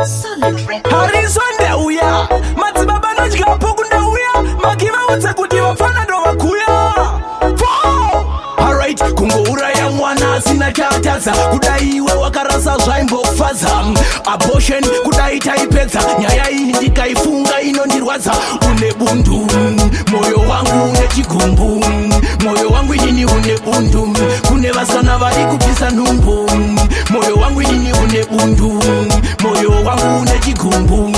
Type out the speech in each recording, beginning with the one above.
Solid Records. Harrison ndauya, madzibaba nodyapo kundauya, makivaudze kuti vapfana ndovakuya. Alright, kungouraya mwana asina chaatadza, kudai iwe wakarasa zvaimbofadza. Abortion kudai taipedza, nyaya iyi ndikaifunga inondirwadza. Une bundu moyo wangu, une chigumbu moyo wangu inini, une bundu. Kune vasana vari kubvisa nhumbu. Moyo wangu inini une bundu, moyo wangu une chigumbu,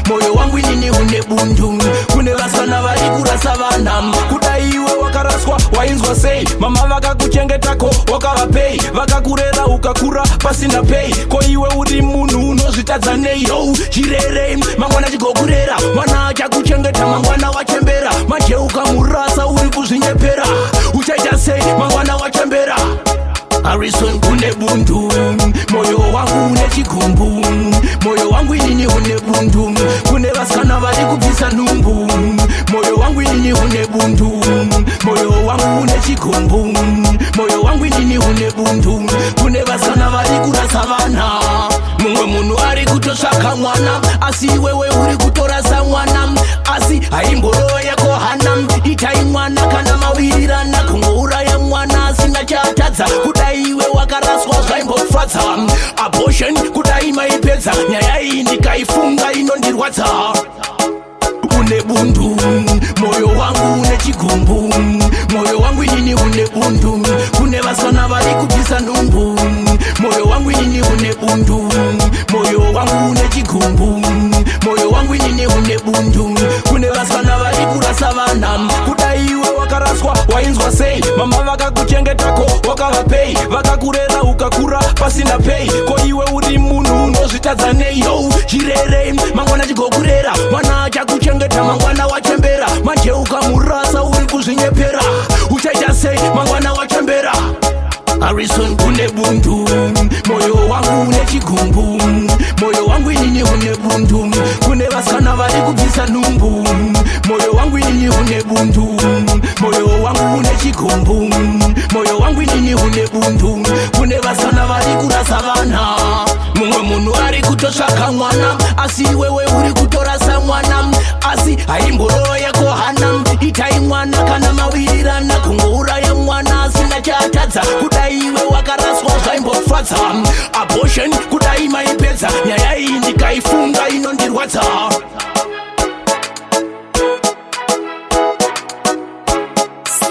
moyo wangu inini une bundu. Kune vasana vari kurasa vana. Kudai iwe wakaraswa wainzwa sei? Mama vakakuchengetako wakavapei? Vakakurera ukakura pasina pei. Ko iwe uri munhu unozvitadza nei? Yo, chirere mangwana chigokurera. Mwana achakuchengeta mangwana wachembera. Manje ukamurasa uri kuzvinyepera. Uchaita sei mangwana wachembera? Harrison, une bundu moyo wangu, une chigumbu moyo wangu inini, une bundu. Kune vasikana vari kubvisa nhumbu. Moyo wangu inini une bundu, moyo wangu une chigumbu, moyo wangu inini une bundu. Kune vasikana vari kurasa vana. Mumwe munhu ari kutotsvaka mwana, asi iwewe uri kutorasa mwana. Asi haimborova yako hana. Itai mwana kana mawirirana. Kungouraya mwana asina chaatadza, kudai iwe wakaraswa zvaimbofadza. Abortion kudai maipedza, nyaya iyi ndikaifunga inondirwadza. Une bundu moyo wangu, une chigumbu moyo wangu inini, une bundu. Kune vasana vari kubvisa nhumbu. Moyo wangu inini une bundu, moyo wangu une chigumbu, moyo wangu inini une bundu. Kune vasana vari kurasa vana. Kudai iwe wakaraswa wainzwa sei? Mama vakakuchengetako wakavapei? Vakakurera ukakura pasina pei. Ko iwe uri munhu unozvitadza nei? Yo, chirere mangwana chigokurera. Mwana achakuchengeta mangwana wachembera. Manje ukamurasa uri kuzvinyepera. Uchaita sei mangwana wachembera? Harrison, une bundu moyo wangu, une chigumbu moyo wangu inini, une bundu. Kune vasikana vari kubvisa nhumbu. Moyo wangu inini une bundu, moyo wangu une chigumbu, moyo wangu inini une bundu. Kune vasikana vari kurasa vana. Mumwe munhu ari kutotsvaka mwana, asi iwewe uri kutorasa mwana. Asi haimborova yako hana. Itai mwana kana mawirirana. Kungouraya mwana asina chaatadza, kudai iwe wakaraswa zvaimbofadza. Abortion kudai maipedza, nyaya iyi ndikaifunga inondirwadza.